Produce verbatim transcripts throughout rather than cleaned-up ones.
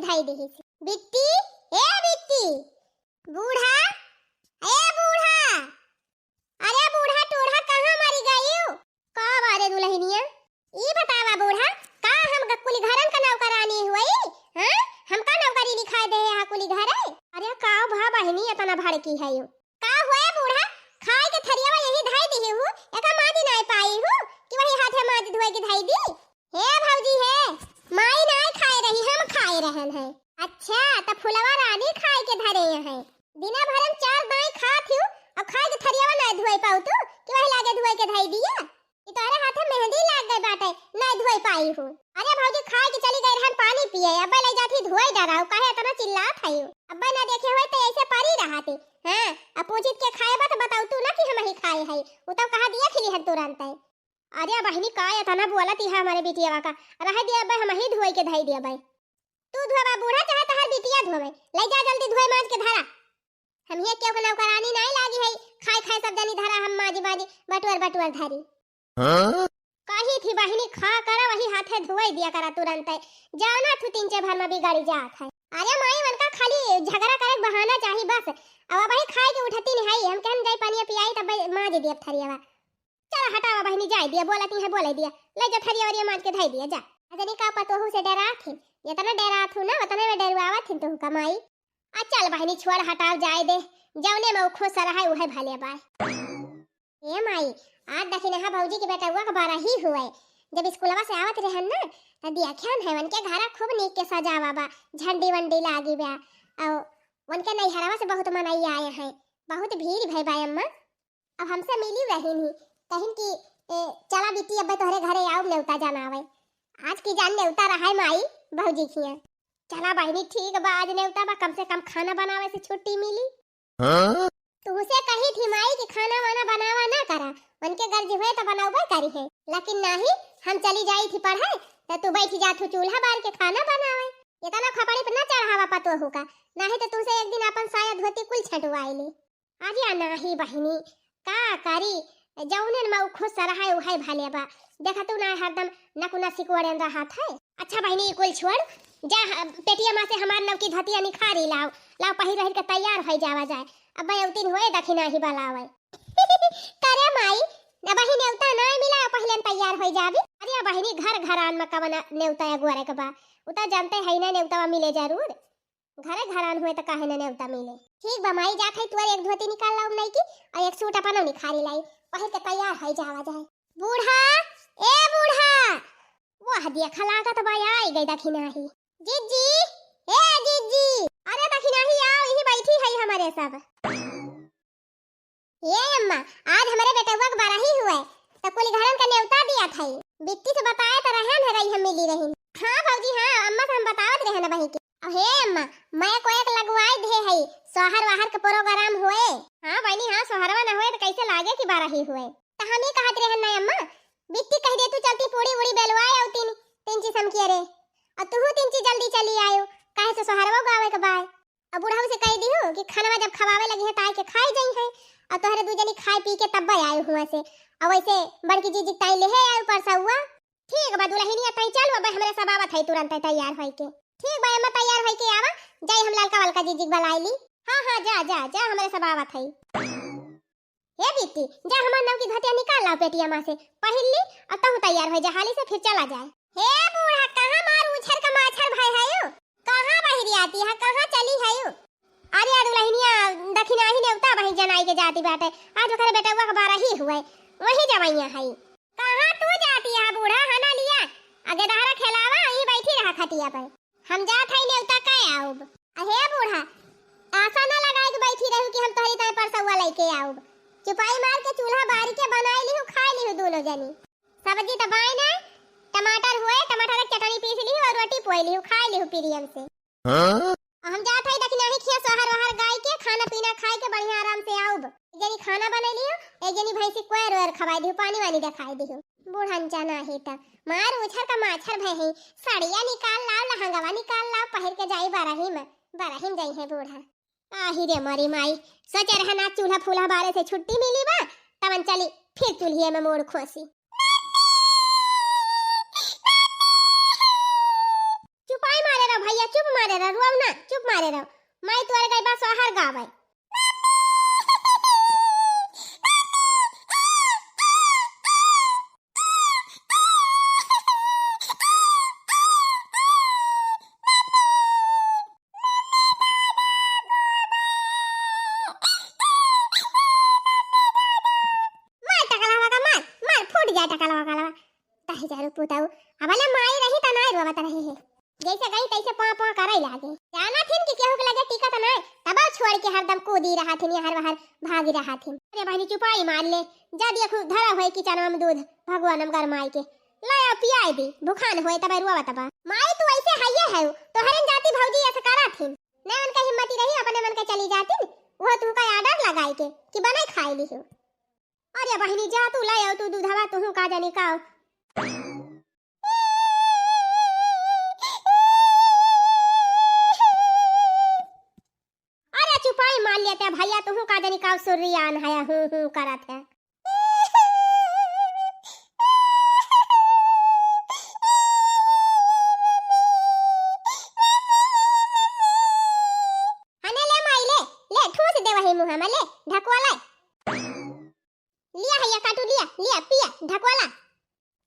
धई दिहिस। बिट्टी, ए बिट्टी, बूढ़ा, ए बूढ़ा, अरे बूढ़ा टूढ़ा कहाँ मरि गइउ? का बारे दुलहिनिया, ई बतावा बूढ़ा, का हम ग-, कुलि घरन क नौकरानी हुई? हाँ, हमका नौकरी लिखाइ देहे हा कुलि घरे? अरे का भा बहिनी एतना भड़की हइउ? का हुए बूढ़ा, खाइ के थरियवा यही धइ दिहिउ, एका माजि नाइ पाइउ कि वही हाथे माजि धोइ के धइ दी? हे भौजी हे, माई नाइ खाइ रही, हम खाइ रहन है। अच्छा, त फुलवा रानी खाइ के धरे हैं। दिना भर हम चार दाई खात हिउ, अब खाइ के थरियवा नाइ धोइ पाउतु कि वही लागे धोइ के धइ दिया? कि तोहरे हाथे मेहंदी लाग गइ बाटे, नाइ धोइ पाइउ। अरे भौजी, खाइ के चली गइ रहन पानी पिए, अब्बे लइ जात ही धोइ डराउ, काहे एतना चिल्लात हइउ? अब्बे न देखे होइत त अइसे परी रहती। हाँ, अब पूछित के खाए बा त बताउतु न कि हमही खाए हई, उ तउ कहा दिया खिली हन तुरंतइ। अरे बहिनी, का एतना बोलत इहा हमरे बिटियवा का? रहइ दिया अब्बे, हमही धोइ के धइ दिया अब्बे। तू धोवा बूढ़ा, चाहे तोहर बिटिया धोवे, लइ जा जल्दी धोइ माज के धरा। हम हियाँ केहू के नौकरानी नाइ लागी हई, खाइ खाइ सब जनी धरा, हम माजी माजी बटुअर बटुअर धरी। हाँ? कही थी बहिनी, खा करा वही हाथे धोइ दिया करा तुरंतइ, जाना थू तीन चार भर में बिगड़ी जात है। अरे माई, उनका खाली झगड़ा करे के बहाना चाही बस। अब अबही खाइ के उठती नहीं हई, हम कहन जाई पनिया पियाई तब माज दिया थरियवा। चला हटावा बहिनी, जाइ दिया, बोलती है बोलइ दिया, लइ जा थरिया वरिया माज के धइ दिया जा। अजनी का पतोहू से डेरात ही, जेतना डेरात हू न ओतने में डेरवावत ही तुहका माई। आ चल बहिनी छोड़ हटाव जाइ दे, जउने में उ खुस रहइ उहइ भले बाय। ए माई, आज दखिनहा भौजी के बेटउआ के बरही हुए, जब स्कूलवा से आवत रहन न त दियाख्यान है उनके घरा खूब नीक के सजावा बा, झंडी वंडी लागी बा, अउ उनके नैहरवा से बहुत मनई आए हैं, बहुत भीड़ भइ बा अम्मा। अब हमसे मिली रहिन ही, कहिन कि, "ए, चला बिट्टी, अब्बे तोहरे घरे आउब नेउता जनावे।" आज की जान नेउता रहइ माई, भौजी खिया। चला बहिनी, ठीक बा, आज नेउता बा, कम से कम खाना बनावे से छुट्टी मिली। हाँ? तुहसे कही थी माई कि खाना वाना बनावा ना करा, उनके गर्ज हुए त बनउबे करी है, लेकिन नाही, हम चली जाई थी पढ़े, त तू बैठ जा थू चूल्हा बार के खाना बनावे। एतना खपड़ी पर ना चढ़ावा पतोहू का, नाही त तुहसे एक दिन अपन साया धोती कुल छंटवाई ले। अरे नाही बहिनी, का करी, जौनेन में उ खुस रहइ उहइ भले बा। देखतू ना हरदम नकुना सिकुड़न रहत है। अच्छा बहिनी, ई कुल छोड़, जा ह-, पेटिया मा से हमार नवकी धोतिया निखारी लाव, लाव पहिर ओहिर के तैयार होइ जावा जाए। अब्बे अउतिन होए दखिनही बलावे। करे माई, अबही नेउता नाइ मिला, पहिलेन तैयार होइ जाबी। अरे बहिनी, घर घरान में कवन नेउता अगोरे के बा, उ त जनते हई ना नेउतवा मिले जरूर। घरे घरान हुए त काहे न नेउता मिले। ठीक बा माई, जात हई तुअर एक धोती निकाल लाउब नइकी अउर एक सूट अपनउ निखारी लाई, पहिर के तैयार होइ जावा जाए। बूढ़ा, ए बूढ़ा, वाह देखा लागत बा आई गइ दखिनही। जिज्जी, ए जिज्जी, अरे दखिनही आव, इही बैठी हई हमरे सब। ए अम्मा, आज हमरे बेटउआ के बरही हुए, त कुलि घरन का नेउता दिया थई। बिट्टी से बताए त रहन है रही हम मिली रही। हाँ भौजी, हाँ, अम्मा से हम बतावत रहन बही के। अउ हे अम्मा, मैं को एक लगवाए दे हई, सोहर वाहर के प्रोग्राम हुए। हाँ बहिनी, हाँ, सोहरवा न हुए त कैसे लागे कि बरही हुए। त हम ही कहत रहन ना अम्मा, बिट्टी कहि दे तू चलती पूड़ी उड़ी बेलवाए अउतिन, तीन चीज हम किए रे। अउ तुहू तीन चीज जल्दी चली आयो, काहे से सोहरवा गावे के बाय। अब बुढ़ऊ से कहि दिहु कि खनवा जब खवावे लगिहैं, त आइके खाइ जइहैं। अउ तोहरे दू जनी खाइ पी के तब्बे आए हुआँ से। अउ वइसे बड़की जीजी ताई लेहे आए परसउआ। ठीक बा दुलहिनिया, तई चल, अब्बे हमरे सब आवत हई तुरंतइ तैयार होइके। ठीक बा अम्मा, तैयार होइके आवा, जाई हम ललका वलका जीजी के बलाइ ली। हाँ, हाँ, जा, जा, जा, हमरे सब आवत हई। हे बिट्टी, जा हमार नवकी धोतिया निकाल लाव पेटिया मा से, पहिर ली अउ तहूँ तैयार होइ जा हाली से, फिर चला जाए। हे बूढ़ा, कहाँ मार उछर का माछर भय हयू? कहाँ बहिरियाती है, कहाँ चली हयू? अरे दुलहिनिया, दखिनही नेउता बही जनाई के जाती बाटे, आज ओकरे बेटउआ के बरही हुए, वही जवइया हई। कहाँ तू जाती है बूढ़ा, हना लिया, अगे दहरा खेलावा, यहीं बैठी रहा खटिया पे। हम जात हई नेउता कइ आउब। अहे बूढ़ा, आसा न लगाए के बैठी रहू कि हम तोहरी ताई परसउआ लइके आउब। चुपाई मार के चूल्हा बारी के बनाइ लिहू, खाइ लिहू दूनो जनी। सब्जी त बाय ना, टमाटर हुए, टमाटर के चटनी पीस लिहू अउ रोटी पोइ लिहू, खाइ लिहू प्रियम से। हाँ? हम जात हई दखिनही खिया सोहर वहर गाइ के, खाना पीना खाइ के बढ़िया आराम से आउब। एक जनी खाना बनाइ लिहू, एक जनी भैंसी कोयर ओयर खवाइ दिहू, पानी वानी देखाइ दिहू। बूढ़न जना ही त मार उछर का माछर भय ही। साड़िया निकाल लाव, लहंगवा निकाल लाव, पहिर के जाई बरही में, बरही में जइहैं बूढ़ा। आही रे मोरी माई, सोचे रहन आज चूल्हा फूल्हा बारे से छुट्टी मिली बा, तवन चली फिर चूल्हिए में मूड़ खोसी। चुपाई मारे रहो भइया, चुप मारे टकलवा कलवा, तही जारू पुताऊ, अब ले माई रही त नाय रोवत रहे है। जैसे गई तैसे पाँ पाँ करे लागे। जाना थिन कि केहू के लगे टिकत नाय, तब छोड़ के हरदम कूदी रहा थिन, यहाँ वहाँ भागी रहा थिन। अरे बहिनी चुपाई मार ले, जा देखू धरा होए किचनवा में दूध, भगवान हम गरमाई के। लाया पियाई दी, भुखान होए तब रोवत बा। माई तू ऐसे हइये है, तोहरे जाति भौजी ऐसे करा थिन। न उनका हिम्मती रही, अपने मन के चली जातिन, वो तुमका आर्डर लगाई के कि बनाई खाई लिहो। अरे बहिनी जा तू लाया तू दूधवा, तुहू का जानी का। अरे चुपाई मार लेते भैया, तुहू का जानी का सुर्रियान है, हूँ हूँ करत है। हने ले माई ले, ले ठूस दे वही मुँह में, ले ढकवा ले। लिया है या काटू, लिया, लिया, पिया, ढकवा ला।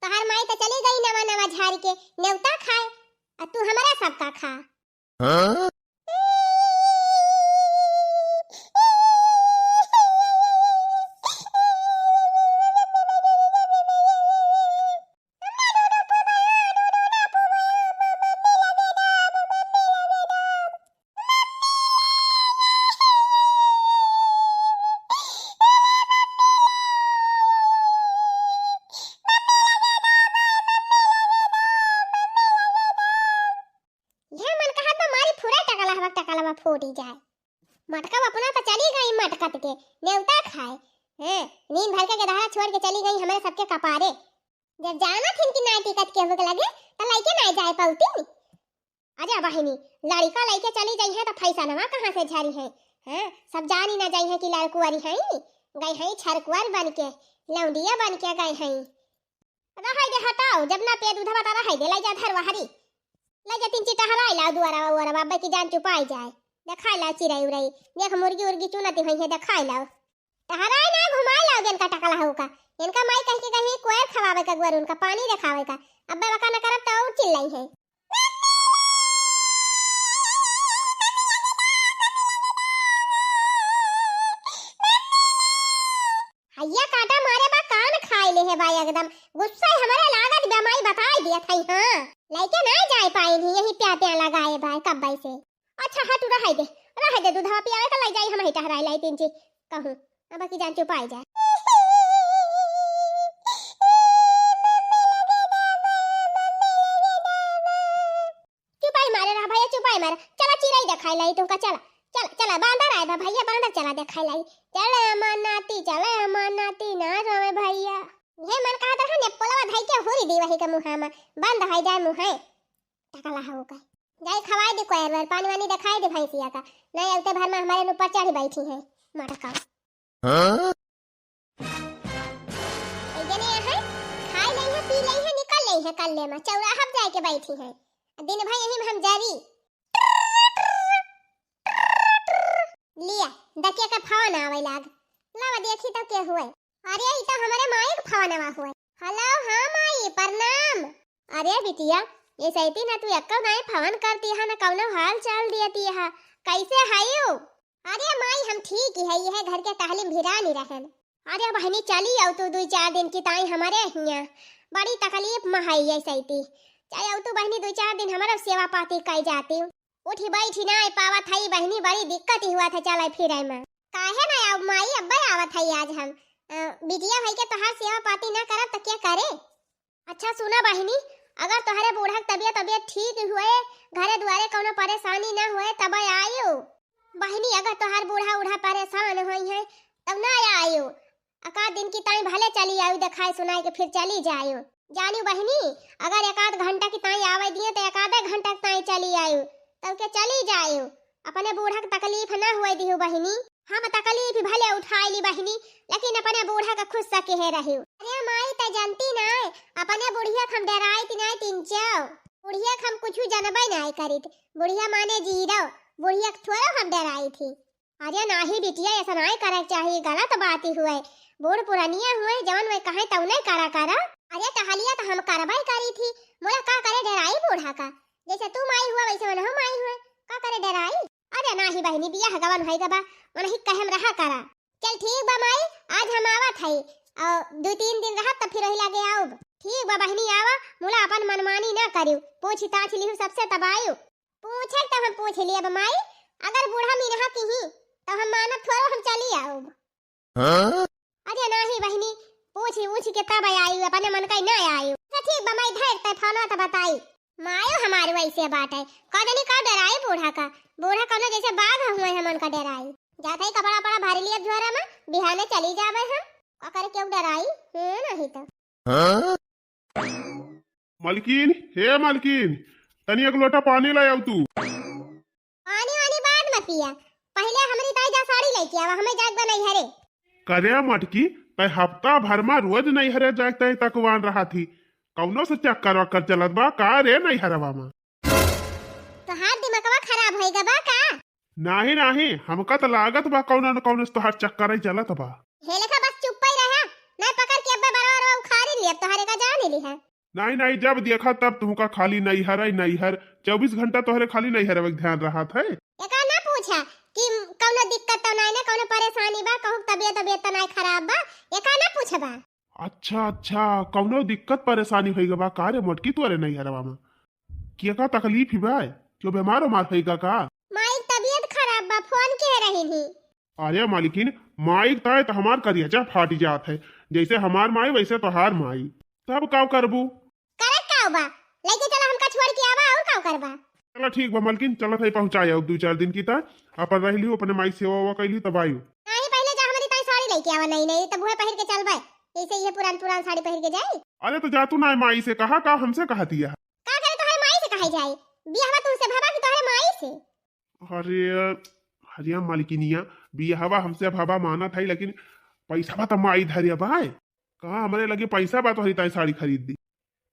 तोहार माई तो चली गई नवा नवा झारी के नेवता खाए, आ तू हमारा सबका खा। हाँ? यह मन कहत बा मारी फुरे टकला हवा, टकलवा फूटी जाए। मटका अपना तो चली गई मटकत के नेवता खाए। हैं, नींद भर के गदहा छोड़ के चली गई हमारे सबके कपारे। जब जाना थिन कि नाय टिकत केहू के लगे, त लइके नाय जाए पौती। अरे बहिनी, लड़िका लइके चली जाई है त फैसनवा कहाँ से झरी है? हैं, सब जानी ना जाई है कि लड़कुअरी हैं, गई हैं छरकुअर बन के, लौंडिया बन के गई हैं। रहै दे, हटाओ, जब ना पिए दूधवा त रहै दे, लै जा धरवा हरी। लै जा तीन ची टहराई लाओ दुआरा उआरा, बाबा की जान चुपाई जाए। देखाई लाओ चिरई उरई, देख मुर्गी उर्गी चुनती हुई है, देखाई लाओ। टहराई ना, घुमाई लाओ इनका टकला हो का। इनका माई कह के कहीं कोयर खवावे का, गुअर उनका पानी देखावे का। अब बका न करब त और चिल्लाई है। हैया काटा मारे बा, कान खाए ले है बा एकदम। गुस्सा ही हमारे लागत बा, माई बताई दिया था, हाँ। लइके ना जाए पाइन ही, यही प्या प्या लगाए बा कब्बै से। अच्छा हटू, रहै दे, रहै दे, दूधवा पियावे का लै जाई, हम ही टहराई लाई तीन ची कहूँ। अब की जान चुपाई जाए। चुपाई मारे रहा भैया, चुपाई मारे। चला चिरई देखाई लाई तुमका, चला, चला, चला, बांदर आए बा भैया, बांदर चला देखाई लाई। चले हमार नाती, चले हमार नाती, ना रोवे भैया। ये मन कहा तरह ने पोलवा धई के हुरी दी वही के मुहा में, बंद है जाए मुहे। टकला हो गए। जाई खवाई दे कोयर वर, पानी वानी देखाई दे भैंसिया का। नहीं अगते भर में हमारे ऊपर चढ़ी बैठी है मटका। हाँ? ए जने यहाँ खाई लई है, पी लई है, निकल लई है कल्ले में, चौराहा पे जाए के बैठी है। दिन भर यहीं में हम जरी। लिया, दकिया का फोन आवे लाग। लावा देखी तो के हुए। अरे, ई तो हमारे माई के फोनवा हुए। हेलो, हाँ माई, प्रणाम। अरे बिटिया, ये सैती ना तू एक्को नाई फोन करती है, ना कौनो हाल चाल दियती है, कैसे हयू? अरे माई, हम ठीक ही है, यह घर के टहलिम भिरानी रहन। अरे बहिनी, चली आऊ तू दुई चार दिन की ताई हमारे हियाँ, बड़ी तकलीफ में है ये सैती। चाहे आऊ तू बहिनी दुई चार दिन हमारा सेवा पाती कई जाती। उठी बैठी ना पावत हई बहिनी, बड़ी दिक्कत ही हुआ था चले फिरे में। काहे ना आऊ माई, अब्बे आवत हई आज हम। अ, बिटिया भाई के तोहार सेवा पाती ना करब त के करे? अच्छा सुना बहिनी, अगर तोहरे बूढ़ा के तबियत, तबियत ठीक हुए, घरे दुआरे कौनो परेशानी ना हुए, तब आयु। बहिनी, अगर तोहार बूढ़ा, बूढ़ा परेशान होई है, तब ना आयु। एकाध दिन की ताई भले चली आयु, देखाए सुनाए के फिर चली जायु। जानी बहिनी, अगर एकाध घंटा की ताई आवे दिए, तो एकाधे घंटा की ताई चली आयु, तब के चली जायु। अपने बूढ़ा के तकलीफ ना हुए दिहु बहिनी। हम तकलीफ भले उठाई ली बहिनी, लेकिन अपने बूढ़ा का खुश सके है रही। अरे माई, त जानती ना, अपने बुढ़िया के हम डराई थी ना, तीन चाव। बुढ़िया के हम कुछ जनबे ना करी थी। बुढ़िया माने जीरो, बुढ़िया के थोड़ा हम डराई थी। अरे नाही बिटिया, ऐसा नाही करे के चाही, गलत बात ही हुए। बूढ़ पुरानिया हुए, जवन वे कहे तौने करा करा। अरे टहलिया तो हम करबे करी थी, मोला का करे डराई बूढ़ा का? जैसे तू माई हुआ वैसे मनहु माई हुए, का करे डराई? अरे नाही बहिनी, बियाह गवन होई गबा, मनही कहम रहा करा। चल ठीक बा माई, आज हम आवत हई, और दो तीन दिन रहब तब फिर वही लागे आउब। ठीक बा बहिनी, आवा, मुला अपन मनमानी ना करियो, पूछ ताछ लिहू सबसे तब आयु। पूछे तो हम पूछ लियब माई, अगर बूढ़ा मीनहा किही तो हम मानब थोड़ो, हम चली आउब। हाँ? अरे नाही बहिनी, पूछ उछ के तब आयु, अपने मन का ना आयु। अच्छा ठीक बा माई, धर तै फोनवा त बताई। मायो हमार वैसे बाटे, का जानी का डराई बूढ़ा का। बूढ़ा कौनो जैसे बाघ हुए हमन का डराई। जात है कपड़ा पड़ा भर लिया झोरा में, बिहाने चली जाबे हम। का करे क्यों डराई? हे नाही तो। हाँ? मलकिन, हे मलकिन, तनी एक लोटा पानी ले आव तू। पानी वानी बाद में पिया, पहिले हमरी ताई जा साड़ी लेके आवा, हमें जाग बा नैहरे। करे मटकी, तै हफ्ता भर में रोज नैहरे जाए तै तकवान रहा थी, कौनो से चक्कर वक्कर चलत बा का रे नैहरवा में? तोहार दिमागवा खराब होइगा बा का? नाही नाही, हमका त लागत बा कौनो न कौनो से तोहार चक्कर ही चलत बा। हे लेखा बस चुप्पे रहा, नहीं पकड़ के अब्बे बरवा बरवा उखाड़ी लिया, तोहरे का जान ही लिहा। नाही नाही, जब देखा तब तुमका खाली नैहर ही नैहर, चउबीस घंटा तोहरे खाली नैहर में ध्यान रहत है। एका ना पूछा कि कौनो दिक्कत तो नाही ना, कौनो परेशानी बा, कहूँ तबियत तबियत तो नाही खराब बा, एका ना पूछबा। अच्छा अच्छा, कौनो दिक्कत परेशानी होई बा का रे मोटकी तोरे नैहरवा में? के का तकलीफ ही बा? क्यों बीमार उमार होई का? माई के तबियत खराब बा, फोन के रही ही। अरे मालकिन, माई के ताई तो हमार करिया फाटी जात है, जैसे हमार माई वैसे तोहार माई। तब का करबू? करत का बा? लेके चला हमका छोड़ के आवा, और का करबा? चला ठीक बा मलकिन, चलत है पहुँचाए अब दो चार दिन की ता अपन रह लियो, अपने माई सेवा वेवा कैली तब आयु। नाही पहले जा हमरी ताई साड़ी लेके आवा, नहीं नहीं तब वह पहिर के चलबे, ऐसे ये पुरान पुरान साड़ी पहिर के जाई। अरे तो जा तू ना माई से कहा का हमसे कहा दिया। का करे तोहरे माई से कहे जाए? बियाहवा तुमसे भवा कि तोहरे माई से? अरे, अरे मलकिनिया, बियाहवा हमसे भवा मानत है लेकिन पैसा बा तो माई धरे बा। कहाँ हमरे लगे पैसा बा तोहरी ताई साड़ी खरीद दी?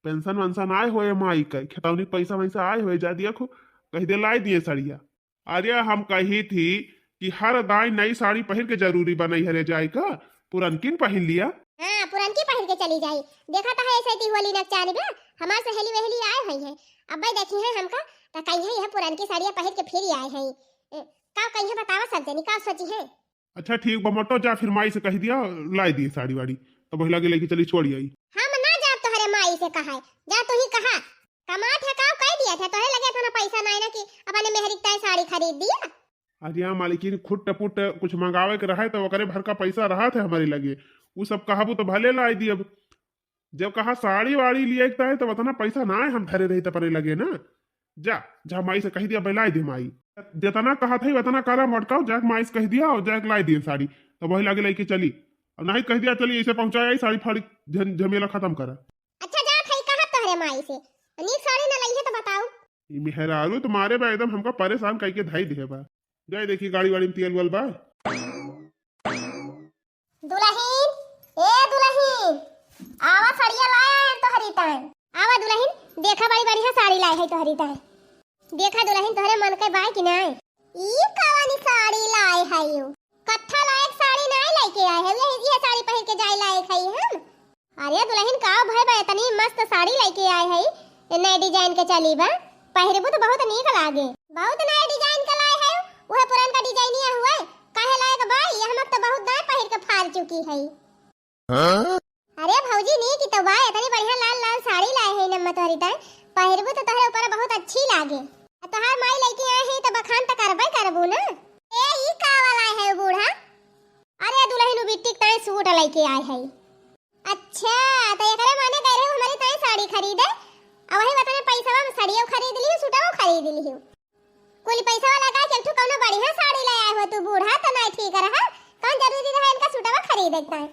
पेंशन वेंशन आए होए माई के, खेतौनी पैसा वैसा आए होए, जा दिया खो, कह दे लाई दिए साड़िया। अरे हम कही थी कि हर दाई नई साड़ी पहिर के जरूरी बा नैहरे जाए का, पुरनकिन पहिन लिया। हाँ, पुरनकी पहिर के चली जाई। देखा तो है ऐसे ती होली नकचानी बा, हमार सहेली वहेली आए हुई है, अब्बे देखी है हमका तो कही है यह पुरनकी साड़िया पहिर के फिर आए हैं। ए, का कही है बतावा सब जनी, का सोची है? अच्छा ठीक बा मोटो, जा फिर माई से कह दिया लाई दिए साड़ी वाड़ी, तो वही लगे लेके चली छोड़ी आई। हम ना जाब तोहरे माई से कहा, जा तू ही कहा। कमात है काव कह दिया था, तोहरे लगे इतना पैसा नाई ना कि अपने मेहरी के ताई साड़ी खरीद दिया। अरे हाँ मालकिन, खुट टपुट कुछ मंगावे के रहे तो ओकरे भर का पैसा रहा था हमारे लगे, वो सब कहबू तो भले लाई दियब। जब कहा साड़ी वाड़ी लिए के ताई तो उतना पैसा ना हम धरे रही तो अपने लगे ना। जा, जा माई से कह दिया, लाई दे माई। जितना कहा था उतना करा मोटकाओ, जाके माई से कह दिया और जाके लाई दिए साड़ी। तो वही लागे लेके चली। और नहीं कह दिया चली, ऐसे पहुंचाया ही साड़ी फाड़ी झन-, झमेला खत्म करा। अच्छा जा थाई कहा तोहरे माई से, नीक साड़ी ना लई है तो बताओ। ई मेहरारू तुम्हारे बा एकदम हमका परेशान करके धाई दे बा। जाए देखी गाड़ी वाड़ी में तेल वेल बा। दुलहिन, ए दुलहिन, आवा सड़िया लाया है तोहरी ताई। आवा दुलहिन, देखा बड़ी बढ़िया साड़ी लाए है तोहरी ताई। देखा दुलहिन, तोहरे मन के बाय कि नाय? ई कवनी साड़ी लाए है यू? कत्था लायक साड़ी नाय लेके आए है, ये, ये साड़ी पहिर के जाए लायक है हम। अरे दुलहिन, का भय बा, इतनी मस्त साड़ी लेके आए है, ए नए design के चली बा, पहिरबू तो बहुत नीक लागे। बहुत नए design के लाए है, वह पुरनका design ये हुए, काहे लायक बा, ये हमक तो बहुत दाए पहिर के फार चुकी है। हाँ? अरे भौजी, नीक तो बा, इतनी बढ़िया लाल लाल साड़ी लाए है नम्मा तोहरी ताई, पहिरबू तो तोहरे ऊपर बहुत अच्छी लागे। आ तोहार माई लेके आए है तो बखान तो करबे करबू ना। ए, ई का वाला है बूढ़ा? अरे दुलहिन, उ बिट्टी के ताई सूट लेके आए है। अच्छा, तो एकरे माने गए रहे हमारी ताई साड़ी खरीदे, आ वही वतने पैसा में साड़ियों खरीद ली, सूटों खरीद ली। कुल पैसा लगा के एक ठो कौनो बढ़िया साड़ी ले आए हो तू बूढ़ा, तो नहीं ठीक रहा। कौन जरूरी रहा इनका सूटवा खरीदे के ताई?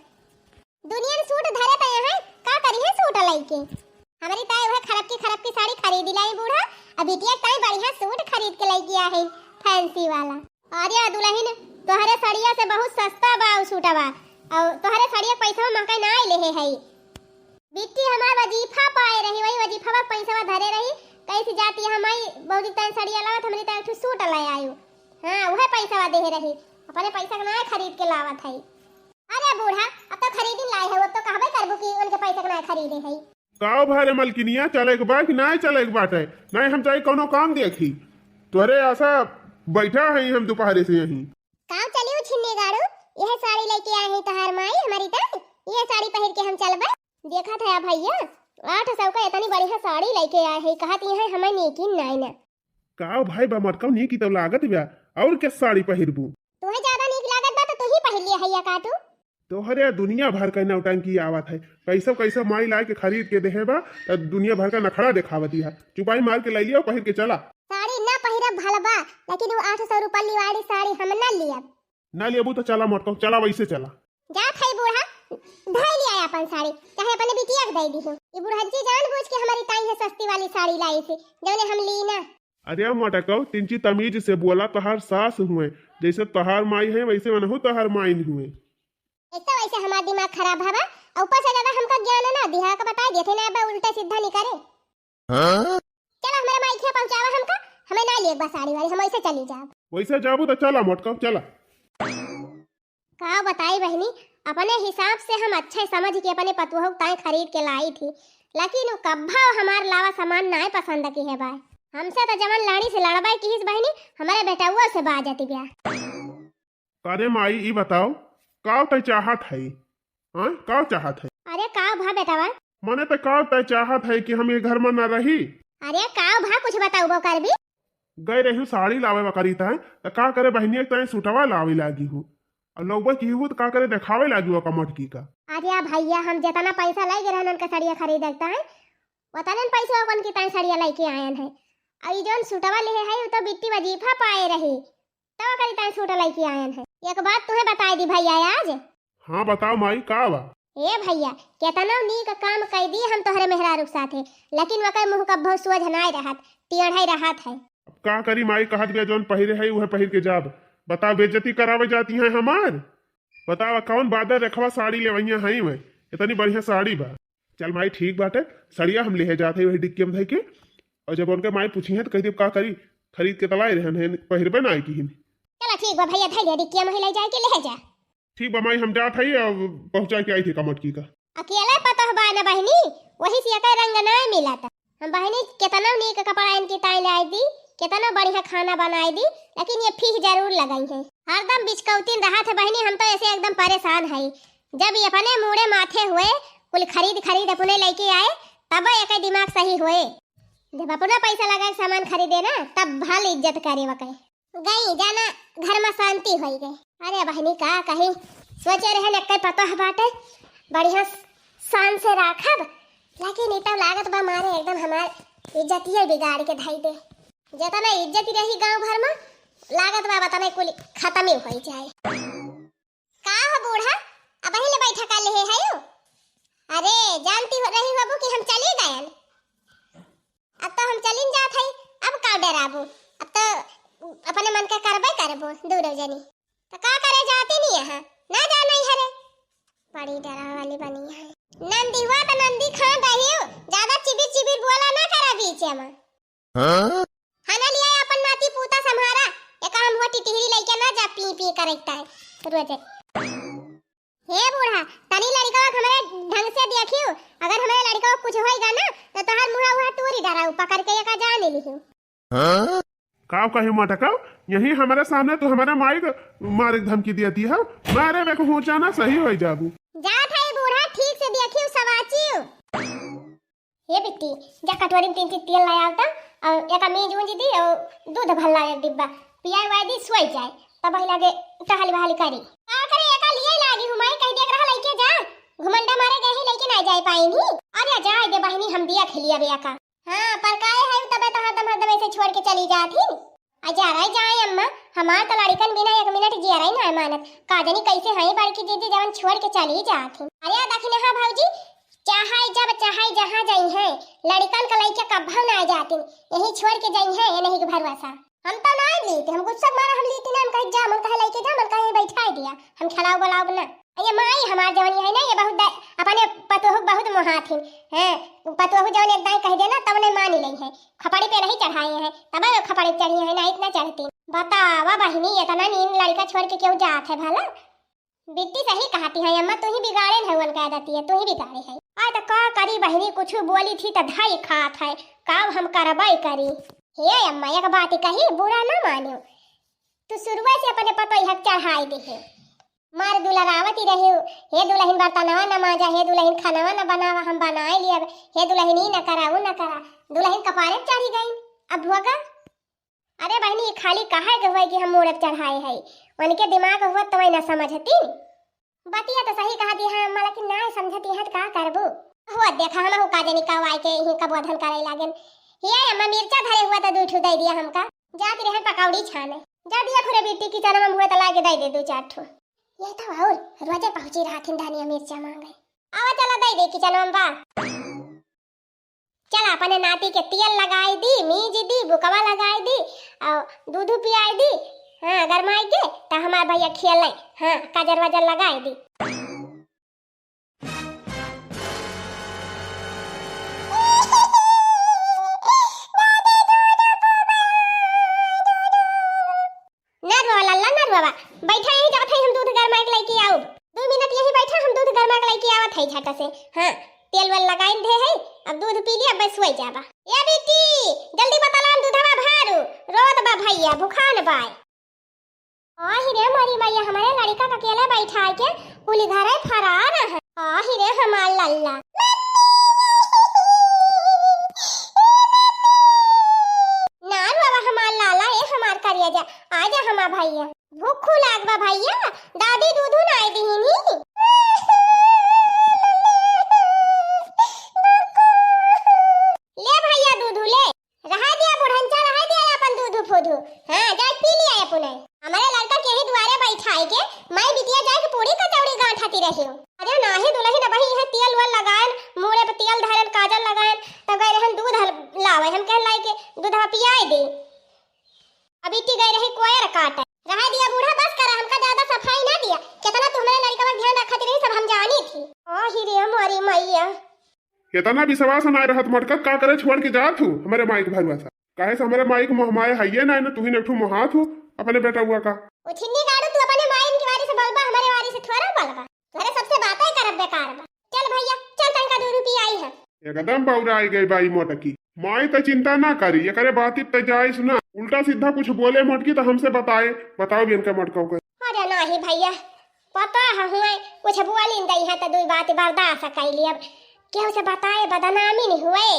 दुनिया में सूट धरे पे हैं, का करी है सूट लइके? हमारी ताई वह खरब की खरब की साड़ी खरीद लाई बूढ़ा, अब बिटिया ताई बढ़िया सूट खरीद के लइके आ है, fancy वाला। अरे दुलहिन, तोहरे सड़िया से बहुत सस्ता बा उ सूटवा, और तोहरे सड़िया पैसा महंगाई ना लेहे है। बिट्टी हमार वजीफा पाए रही, वही वजीफा पर पैसा धरे रही, कैसे जाती हमारी बौजी ताई सड़िया लावत, हमारी ताई एक ठो सूट ले आयु। हाँ, वह पैसा देहे रही, अपने पैसा के ना खरीद के लावत है। अरे बूढ़ा, अब तो खरीदिन लाए है, अब तो कहबे करबू कि उनके पैसे के ना खरीदे है। का भा रे मलकिनिया, चले के बा कि ना चले के बाटे? नहीं, हम जाई कौनो काम देखी। तोहरे आशा बैठा है हम दोपहरे से यहीं। का चलियो छिन्नी गाड़ू, यह साड़ी लेके आए है तोहार माई हमारी ताई, ये साड़ी पहिर के हम चलबे। देखत है भैया, आठ सौ का इतनी बढ़िया साड़ी लइके आए है, कहत यहाँ हमें नीकिन नाई ना। का भाई बा मटकऊ, नीक तो लागत बा, और के साड़ी पहिरबू? तुहे ज्यादा नीक लागत बा तो तू ही पहिर लिया है या का तू? तोहरे दुनिया भर का नौटंकी आवत है, कैसे कैसे माई लाए के खरीद के देहे बा, त दुनिया भर का नखड़ा देखावती है। चुपाई मार के ले लिया, पहिर के चला। साड़ी ना पहिरब भलबा, लेकिन वो आठ सौ रुपया वाली साड़ी हम ना लियब। ना लेबू तो चला मटकऊ, चला वैसे चला। जात है बूढ़ा, धई लिया अपन साड़ी, चाहे अपने बिटिया के दे दी। ये बुढ़ज्जी जानबूझ के हमारी ताई है सस्ती वाली साड़ी लाई थी, जौने हम ली ना। अरे मटकऊ, तिंची तमीज से बोला, तोहार सास हुए, जैसे तोहार माई है वैसे मनहू तोहार माई हुए। ऐसे वैसे हमार दिमाग खराब हवा, और ऊपर से ज्यादा हमका ज्ञान ना दिहा, का बताई देते ना, अब उल्टा सीधा नहीं करे। हाँ? चला, हमारे माई के पहुँचावा हमका, हमें ना लिए बा साड़ी वाली, हम ऐसे चली जाब। वैसे जाबू तो चला मटकऊ, चला। का बताई बहिनी, अपने हिसाब से हम अच्छे समझ के अपने पतोहू ताई खरीद के लाई थी, लेकिन वो कब्भा हमार लावा सामान नाय पसंद की है बाय। हमसे तो जवन लड़ी से लड़बाई किहिस बहिनी, हमारे बेटउआ से बाजत गया। अरे माई, ई बताओ, का तय चाहत है? हाँ, का चाहत है? अरे का भा बेटवा? मने तो का तय चाहत है कि हम ये घर में ना रही? अरे का भा, कुछ बताउबो करबी? गए रही साड़ी लावे वा करी तय, त का करे बहिनिया के तय सूटवा लावे लागी हूँ। और लौबे की हूँ त का करे देखावे लागी वा कमटकी का। अरे भैया, हम जितना पैसा लाई गए रहन उनका साड़िया खरीदे तय, उतने पैसा अपन की तय साड़िया लेके आयन है। और ई जौन सूटवा लेहे है, उ तो बिट्टी वजीफा पाए रही, तब ओकरी ताई सूट लइके आयन है। एक बात तुहे बताई दी भैया आज। हाँ, बताओ माई, का बा? ए भैया, केतनो नीक काम कई दी हम तोहरे मेहरारू के साथे, लेकिन वकर मुँह कब्बो सोझ नाय रहत, टेढ़े रहत है। अब का करी माई, कहत गया जौन पहिरे है उहे पहिर के जाब। बताओ, बेइज्जती करावे जाती है हमार? बताओ, कौन बादर रेखवा साड़ी लेवैया है मैं? इतनी बढ़िया साड़ी बा। चल माई, ठीक बाटे, सड़िया हम लेहे जात है वही डिक्की में धइ के। और जब उनके माई पूछी है तो कह दियो का करी, खरीद के तलाई रहन है, पहिरबे ना आई किहिन। चला ठीक बा भैया, धइ ले डिक्किया में ही ले जाए के ले जा। ठीक बा माई, हम जात है, अब पहुँचा के आई थी कमटकी का। अकेले पतोह बा ना बहिनी, वही से एकर रंग ना मिलत। हम बहिनी केतनो नीक कपड़ा इनकी ताई लाई दी, केतनो बढ़िया खाना बनाई दी, लेकिन ये फीह जरूर लगाई है। हरदम बिचकौतीन रहत है बहिनी, हम तो ऐसे एकदम परेशान है। जब ये अपने मूड़े माथे हुए, कुल खरीद खरीद अपने लेके आए, तब एक दिमाग सही हुए। जब अपना पैसा लगा के सामान खरीदे ना, तब भल इज्जत करे वके। गई जाना, घर में शांति होई गई। अरे बहिनी का कही, सोचे रहे न कई पतोह बाटे, बढ़िया शान से राखब, लेकिन ई तो लागत बा मारे एकदम हमार इज्जतिये बिगाड़ के धई दे। जेतना इज्जत रही गांव भर में, लागत बा बतने कुल खत्म ही होई जाए। का हो बूढ़ा, अबहीं ले बैठा कर लेहे है यू? अरे, जानती हो, रही होबू कि हम चली गयन। अब तो हम चलिन जात हई, अब का डराबू? अब तो अपने मन के करबे करबू, दूनो जनी। तो का करे जाती नहीं है, ना जा नहीं हरे। बड़ी डरा वाली बनी है। नंदी हुआ तो नंदी खान रही हो, ज्यादा चिबिर चिबिर बोला ना करा बीच में। हाँ? हना लिया अपन नाती पूता सम्हारा, एका हम हुआ टिटहिरी लइके ना जा पी पी करैता है रोजे। हे बूढ़ा, तनी लड़िकवा के हमरे ढंग से देखियो, अगर हमरे लड़िकवा के कुछ होइगा ना, तो तोहार मुँहा उहा टूरी डराऊ पकड़ के एका जान लिहियो। हाँ? का कही मटकाऊ, यही हमरे सामने तू हमरे माई के मारे के धमकी दिया दी है, मारे में को होचा ना सही होई जाबू। जात है बूढ़ा, ठीक से देखियो सवाचियो। हे बिट्टी, जा कटोरी में तीन चीज तेल ले आवता, और एका मीज ऊंज दी, और दूध भल्ला एक डिब्बा पियाए वाए दी, सोई जाए, तब वही लागे टहल बहल करी। का करे, एका लिए लागी हूँ माई, कह दिया रहा लइके जा, घुमंडा मारे गए ही लइके ना जाए पाई नी। अरे जाए दे बहिनी, हम दिया खिलिया बे एका। हाँ, पर काहे है तबे तो हरदम हरदम ऐसे छोड़ के चली जात ही। आ जा रही जाए अम्मा, हमार तो लड़िकन बिना एक मिनट जियरा ही ना मानत। का जानी कैसे हई बड़की दीदी जवन छोड़ के चली जात ही। अरे आ देखी ना, हाँ भौजी, चाहे जब चाहे जहाँ जाई है, लड़िकन का लइके कब्बो ना जातिन, यही छोड़ के जाई है, ये नहीं के भरोसा। हम तो ना लीते, हम गुस्सा मारा हम लीते ना, हम कहे जा, मन कहे लइके जा, मन कहे बैठा दिया, हम खिलाओ बुलाओ ना। ये माई हमार जवनी है ना, ये बहुत द-, अपने पतोहू बहुत मोहात ही। हैं, पतोहू जवन एक दाई कह देना, तब नहीं मान ले है। खपड़ी पे नहीं चढ़ाए हैं, तब वो खपड़ी पे चढ़ी है ना, इतना चढ़ती। बतावा बहिनी, इतना नींद लड़का छोड़ के क्यों जात है भला? बिट्टी सही कहती है अम्मा, तू ही बिगाड़े है, उनका आदती है, तू ही बिगाड़े है। आ तो का करी बहिनी, कुछ बोली थी तो धाई खात है, का हम करबई करी। हे अम्मा, एक बात कही, बुरा ना मानियो, तू शुरुए से अपने पतोहिया के चढ़ाई दे है। मार दुलरावती रहे हो, "हे दुलहिन बर्तनवा न माजा, हे दुलहिन खानवा न बनावा, हम बनाए लियब, हे दुलहिन ई न करा, ऊ न करा।" दुलहिन कपारे पे चढ़ी गई। अब भोगा, अरे बहिनी, ई खाली कहे के होए कि हम मूड़े पे चढ़ाए है, उनके दिमाग हुआ तो वही न समझती। बतिया तो सही कहा दी है अम्मा, लेकिन ना समझती है तो का करबू? हुआ देखा हम का जानी का आए के यहीं का बोधन करे लागेन। ये अम्मा मिर्चा धरे हुआ तो दू ठू दे दिया हमका। जाती रहन पकौड़ी छाने। जा दिया खुरे बिट्टी किचन में हुआ तो लाके दे दे दो चार ठो। ये तो और रोजे पहुंची रहा थी धनिया मिर्चा मांगे। आवा चला दे दे किचन में बा। चल अपने नाती के तेल लगाई दी, मीज दी, बुकवा लगाई दी, और दूध पियाई दी। हाँ, गरमाई के तो हमार भैया खेले। हाँ, काजर वाजर लगाई दी। ना रो बाबा, लल्ला ना रो बाबा, बैठा यहीं, जात है हम दूध गरमा के लेके आउब। दो मिनट यहीं बैठा, हम दूध गरमा के लेके आवत है झट से। हाँ, तेल वेल लगाइन दे है, अब दूध पी लिया, बस सोई जाबा। ए बेटी, जल्दी बतलान दूधवा भारू, रोत बा भैया, भुखान बाय। आही रे मोरी मैया, हमारे लड़का का अकेले बैठा के कुली घरे फरार है। आही रे हमार लल्ला। ना रो बाबा हमार लाला, ए हमार करिया जा, आ जा हमार भैया। भूख लाग बा भैया, दादी दूधू नाय दिहिनी। ले भैया दूधू ले, रहा दिया बुढ़नचा, रहा दिया अपन दूधू फूधू। हाँ, जाए पी लिया अपने। हमारे लड़का के ही दुआरे बैठाए के, माई बिटिया जाए के पूरी कचौड़ी गांठती रही हो। अरे नाही दुलहिन, अबही है तेल वेल लगाएन, मूड़े पे तेल धरेन, काजल लगाएन, तब गए रहन दूध हल-, लावे, हम कहन लाई के दूधवा पियाए दे। अभी टी गए रही कोयर काटे। रहा दिया बूढ़ा, बस करा, हमका ज्यादा सफाई ना दिया। कितना तू हमारे लड़का पर ध्यान रखत रही, सब हम जानी थी। ओ ही रे मोरी मैया। इतना विश्वास ना रहत मोटका, का करे छोड़ के जात हूँ हमारे माई के भरोसा। काहे से हमारे माई के मोह माया है ये ना, ना तू ही ने एक ठो मोहात हूँ अपने बेटा हुआ का। ओ छिन्नी गाड़ू, तू अपने माई के बारे से बोलबा, हमारे बारे से थोड़ा बोलबा। तोहरे सबसे बातें करब बेकार बा। चल भैया, चल तनका दो रुपया आई है। एकदम बौराई गई बाई मोटकी। माई त चिंता ना करी, एकरे बाती त जाइस ना। उल्टा सीधा कुछ बोले मोटकी त हमसे बताए, बताओ भी इनका मोटका को। अरे नाही भैया, पता है हुए, कुछ बोली न दई है त दुई बात बर्दाश्त कैली। अब केहू से बताए बदनामी नहीं हुए।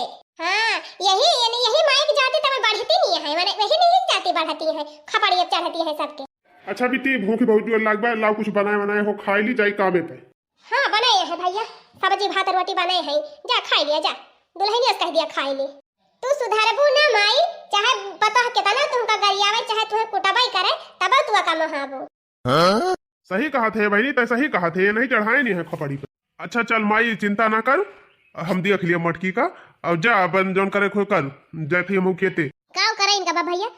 हाँ, यही, यानी यही माई के जाति तब बढ़ती नहीं है, माने यही नहीं जाति बढ़ती है, खपड़िया चढ़ती है सबके। अच्छा बिट्टी, भूख बहुत जोर लाग बा, लाओ कुछ बनाए बनाए हो, खाई ली, जाई कामे पे। हाँ, बनाए है भैया, सब्जी भात रोटी बनाए है, जा खाई लिया जा। दुलहिनिया से कह दिया खाई ली। तू सुधरबू ना माई, चाहे पता है कितना तुमका गरियावे, चाहे तुम्हें कुटबाई करे, तब तू का महाबू। हाँ? सही कहा थे बहनी, तै सही कहा थे, ये नहीं चढ़ाए नहीं है खपड़ी पे। अच्छा चल माई, चिंता ना कर, हम देख लिया मटकी का। अब जा अपन जौन करे खोई कर, जाए थे हम खेते। काव करे इनका बा भैया,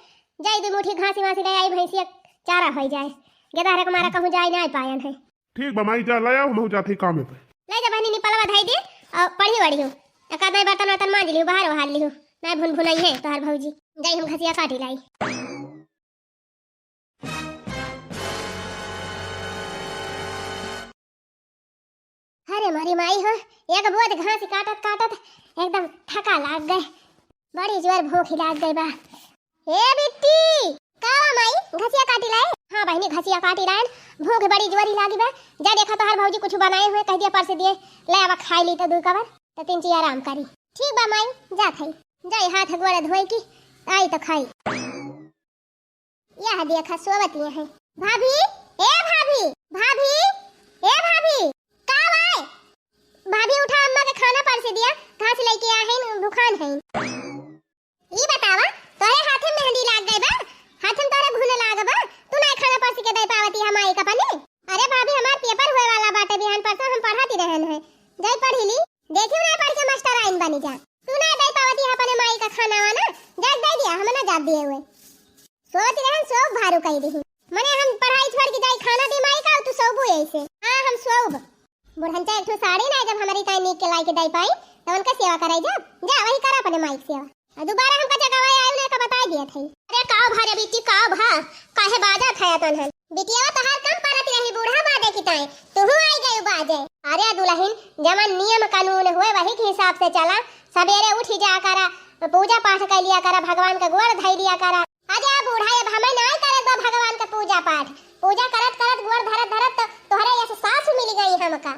जाई दो मुट्ठी घासी वासी ले आई, भैंसिया चारा होई जाए। गेदहरे के मारा कहूँ जाए ना पायन है। ठीक बा माई, जा ले आओ, हम जात ही कामे पे। ले जा बहनी, निपलवा धाई दे, और पढ़ी वढ़ी हो। एक आध बर्तन वर्तन मांज लियो, बाहर बहार लियो। ना भुन भुनाई है तोहर भौजी। जाई हम घसिया काटी लाई। अरे मोरी माई हो, एक बोझ घास काटत काटत एकदम थका लाग गए, बड़ी जोर भूख लाग गई बा। ए बिट्टी, का बा माई, घसिया काटी लाए? हाँ बहिनी, घसिया काटी लाए, भूख बड़ी जोरी लागी बा। जा देखा तोहर भौजी कुछ बनाए हुए, कह दिया परस दिए, ले आवा खाई ली तो दू कवर, तो तीन ची आराम करी। ठीक बा माई, जा खाई, जाई हाथ गोड़ धोई की आई तो खाई। यह देखा सोवत ये है। भाभी, ए भाभी, भाभी, ए भाभी, का बाय? भाभी उठा, अम्मा के खाना परस दिया, कहाँ से लेके आ है, भुखान है। ई बतावा, तोहरे हाथे मेहंदी लाग गई बा, हाथे में तोहरे घुन लाग बा, तू ना खाना परस के दे पावती है माई का पने? अरे भाभी, हमार पेपर हुए वाला बाटे, बिहान परसों हम पढ़ाती रहन है, जाई पढ़ी ली। देखियो ना पढ़ के मास्टर आइन बनी जा। तू ना दे पावती है अपने माई का खाना वाना, जात दे दिया, हम ना जात दिए हुए। सोच रहन सो भारू कही दही। मने हम पढ़ाई छोड़ के जाई खाना दे माई का, तू सोबू ऐसे। हाँ, हम सोब। बुढ़नचा एक ठो साड़ी ना जब हमारी ताई नीक के लाई के दे पाई, तो उनका सेवा कराई जा। जा वही करा अपने माई की सेवा। आ दोबारा हमका जगावा आयो ना का बताई दिया थई। अरे का भा रे बिट्टी, का भा? काहे बाजा थया तनहन? बिटिया तोहार कम परत रही बूढ़ा बाजे की ताई, तुहू आई गई बाजे। अरे दुलहिन, जवन नियम कानून हुए वही के हिसाब से चला। सबेरे उठी जा करा, पूजा पाठ कर लिया करा, भगवान का गोड़ धई लिया करा। अरे बूढ़ा, अब हमें नाय करे बा भगवान का पूजा पाठ। पूजा करत करत, गोड़ धरत धरत तो तोहरे यस सासु मिल गई हमका।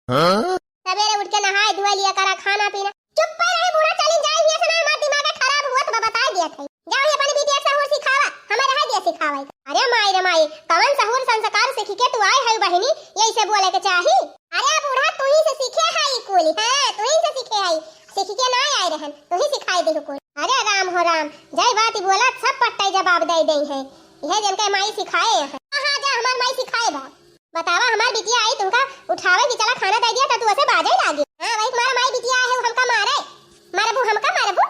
हाँ? सबेरे उठ के नहाए धोए लिया करा, खाना पीना। चुप्पे रहे बूढ़ा, चली जाए हियां से, ना हमार दिमाग खराब हुआ तो बताए दिया था। जाओ ही अपनी बिटिया के सहूर सिखावा, हमें रह दिया सिखावे। अरे माई रे माई, कवन सहूर संस्कार सीख के तू आए है बहिनी, यही से बोले के चाही। अरे बूढ़ा, तू ही से सीखे है ई कुल, हाँ, तू ही से सीखे है, सीख के ना आए रहन, तू ही सिखाए दे कुल। अरे राम हो राम, जय बात बोला, सब पट्टे जवाब दे दे है। यह जन के माई सिखाए है। हाँ, हाँ, जा हमार माई सिखाए बा। बतावा, हमार बिटिया आई तुमका उठावे की चला खाना दे दिया तो तू ऐसे बाजे लागी। हाँ, वही तुम्हारा माई बिटिया है, वो हमका मारे, मारबू हमका मारबू।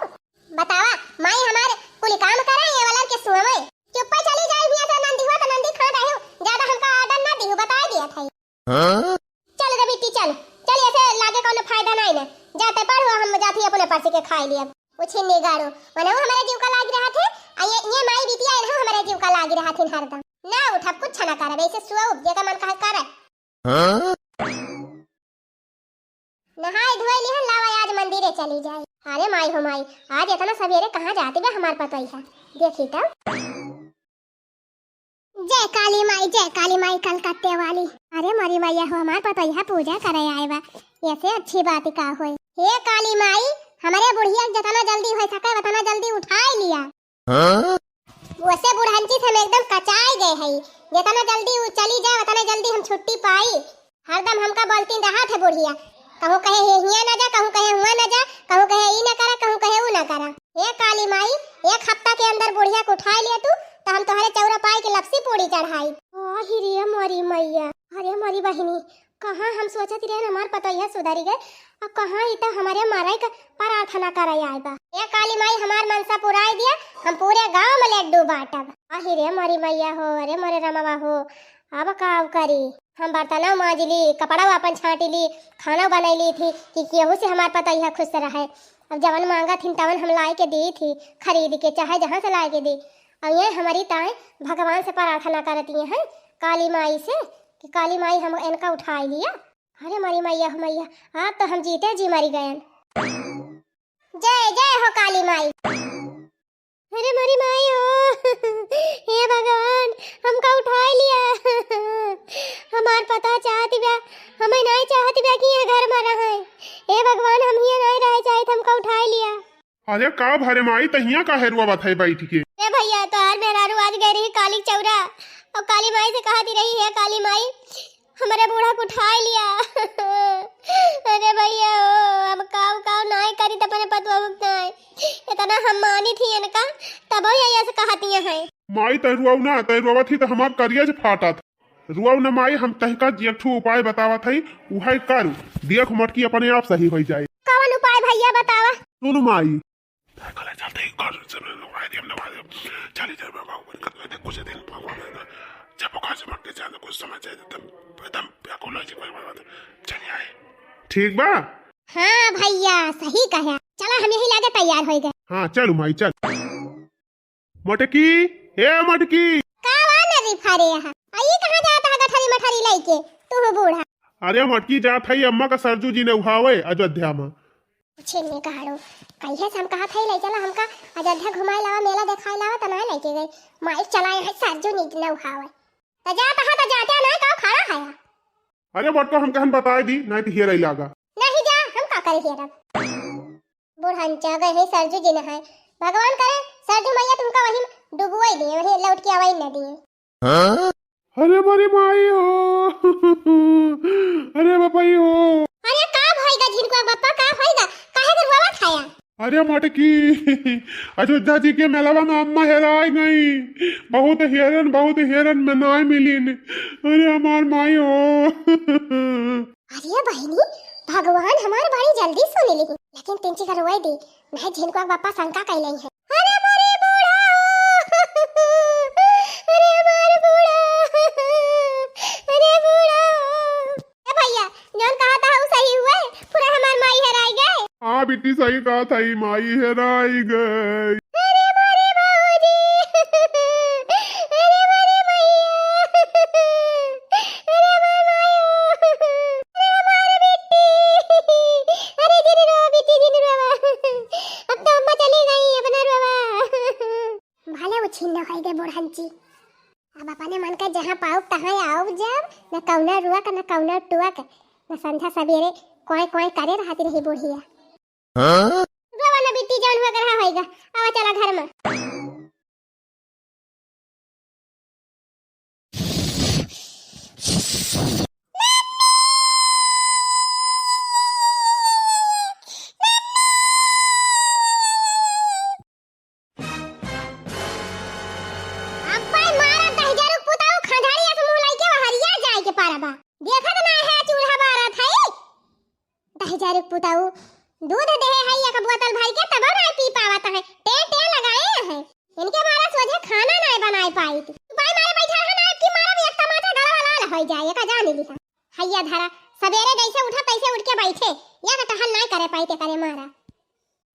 बतावा, माई हमार कुल काम करे, ये वाला के सुवे। चुप्पे चली जाए हियां से, नंदी हुआ तो नंदी खात आयो, ज्यादा हमका आर्डर ना दियो, बताए दिया था। हाँ? चल रे बिट्टी चल, चल ऐसे लागे कौनो फायदा नहीं ना, जाते पढ़ो, हम जाती अपने पासी के खाए लिया। उछिन्नी गाड़ो, मने वो हमारे जीव का लाग रहा थे, आ ये, ये माई बिटिया इन्हों हमारे जीव का लाग रहा थे हरदम। ना उठब, कुछ ना करब, ऐसे सुअब, जेका मन कहा करे। हाँ? नहाए धोए लिहन, लावा आज मंदिरे चली जाए। अरे माई हो माई, आज इतना सवेरे कहाँ जाती बा हमार पतोहिया? देखी तब। जय काली माई, जय काली माई कलकत्ते वाली। अरे मोरी मैया हो, हमार पतोहिया पूजा करे आए बा, ऐसे अच्छी बात का होई। हे काली माई, हमारे बुढ़िया के जितना जल्दी हो सके उतना जल्दी उठाए लिया। हाँ? वैसे बुढ़ंची से हम एकदम कचाए गए हई, जितना जल्दी उ चली जाए उतना जल्दी हम छुट्टी पाई। हरदम हमका बोलती रहा थे बुढ़िया, कहूँ कहे हे हियाँ ना जा, कहूँ कहे हुआँ ना जा, कहूँ कहे ई ना करा, कहूँ कहे ऊ ना करा। हे काली माई, एक हफ्ता के अंदर बुढ़िया के उठाए लिया तू, तो हम तोहरे चौरा पाई के लपसी पूड़ी चढ़ाई। आहि रे मोरी मैया, अरे मोरी बहिनी, कहाँ हम सोचत रहे हमार पतोहिया सुधरी गए, और कहाँ ई तो हमारे मारे के प्रार्थना करे आए बा। हे काली माई, हमार मनसा पुराई दिया, हम पूरे गांव में लड्डू बांटब। आहि रे मोरी मैया हो, अरे मोरे रमवा हो, अब का करी? हम बर्तनवा मांज ली, कपड़ा अपन छांट ली, खाना बनैली थी कि केहू से हमार पतोहिया खुश रहे। अब जवन मांगा थी तवन हम लाई के दी थी, खरीद के, चाहे जहाँ से लाई के दी। और ये हमारी ताई भगवान से प्रार्थना करती हैं, काली माई से, कि काली माई हम इनका उठाई लिया। अरे मोरी मैया हो मैया, आज तो हम जीते जी मरी गयन। जय जय हो काली माई। अरे मोरी माई हो, हे भगवान, हमका उठाए लिया। हमार पतोह चाहत बा, हमें नहीं चाहत बा कि ये घर में रहे। हे भगवान, हम ये नहीं रहे चाहित, हमका उठाए लिया। अरे का भरे माई, तहिया काहे रुआवत है बैठ के? ए भैया, तोहार मेहरारू आज गई रही काली चौरा, और काली माई से कहती रही, "हे काली माई, हमरे बूढ़ा को उठाए लिया।" अरे भैया हो, हम काऊ काऊ नाय करी त अपने पतोह उठता है। इतना हम मानी थी इनका, तबो ये ऐसे कहती हैं। माई तै रुआऊ ना, तै रुआवत ही तो हमार करियज फाटत। रुआऊ न माई, हम तहिका एक ठो उपाय बतावत हई, उहै करू, देख मटकी अपने आप सही होइ जाई। कवन उपाय भैया बतावा? सुन माई, तै कले चलते ही कर से नवाई दियम, नवाई दियम। चली जाए बाबा, ऊपर कर दे कुछ दिन बाबा, जब ओकर से मटकी जान कुछ समझ जाए, तब एकदम बेकुल हो जाए बाबा। चली आए। ठीक बा? हाँ भैया, सही कहा। चला हम यही लागे तैयार होइ गए। हाँ, चलू माई, चल। मटकी, ए मटकी। का बा न रिफा रे यहाँ? आ ई कहाँ जात है गठरी मठरी लइके? तू बूढ़ा। अरे मटकी जात है अम्मा का सरजू जी ने उहावे अयोध्या में। छिन्नी कहाड़ो, कहिए से हम कहत है ले चला हमका अयोध्या घुमाए लावा, मेला देखाए लावा, त ना लइके गई। माई चला यहाँ सरजू जी ने उहावे। त जात है त जाते ना का खड़ा है? अरे बटको हम कहन बताए दी, नहीं तो हेरे लागा। नहीं जा, हम का करे हेरब? बुढ़ंचा गए है सरजू जी नहाए। भगवान करे सरजू मैया तुमका वही डुबोई दे, वही लौट के आवाई न दिए। अरे मोरी माई हो, अरे बपई हो। अरे का भइगा झिनकुआ बप्पा, का भइगा? काहे के रोवत हया? अरे मटकी, अयोध्या जी के मेलवा में अम्मा हेराय गई। बहुत हेरन, बहुत हेरन में नाय मिलिन। अरे हमार माई हो। अरे बहिनी, भगवान हमार बड़ी जल्दी सुन ली, लेकिन तिनची का रोए दी, नहीं झिनकुआ के बापा शंका कैले हैं। अरे मोरे बूढ़ा हो, अरे मोरे बूढ़ा, अरे बूढ़ा हो। ए भैया, जौन कहा था उ सही हुए, पूरा हमार माई हेराई गए। हाँ बिट्टी, सही कहा था, ई माई हेराई गई। अरे मोरे बाबूजी, अरे मोरे भैया, अरे मोर माई हो, अरे मोर बिट्टी, अरे जिन रो बिट्टी, जिन रो। अब तो अम्मा चली गई, अब ना रोवा। भले वो छिन्न होइ गए बुढ़ंची, अब अपने मन का जहाँ पाउब कौना रुआ का न कौना टुआ का, न संझा सबेरे कोई कोई करे रहती रही बुढ़िया। हाँ? रुआ न बिट्टी जौन हुआ करहा होइगा, आवा चला घर में। अब्बे मारा दहिजरू पुताऊ खंधारी अस मुँह लइके बहरिया जाए के पारा बा। देखत ना है चूल्हा बारत है। दहिजरू पुताऊ दूध देहे है एक बोतल भर के तबो ना पी पावत है। टे टे लगाए है। इनके मारा सोझे खाना ना बनाए पाई। भाई मारे बैठा रहा ना कि मारा भी एक तमाचा गलवा लाल हो जाए, एका जान लिहा। हैया धरा, सबेरे जैसे उठा तैसे उठ के बैठे, एक टहल ना करे पाई ते करे मारा।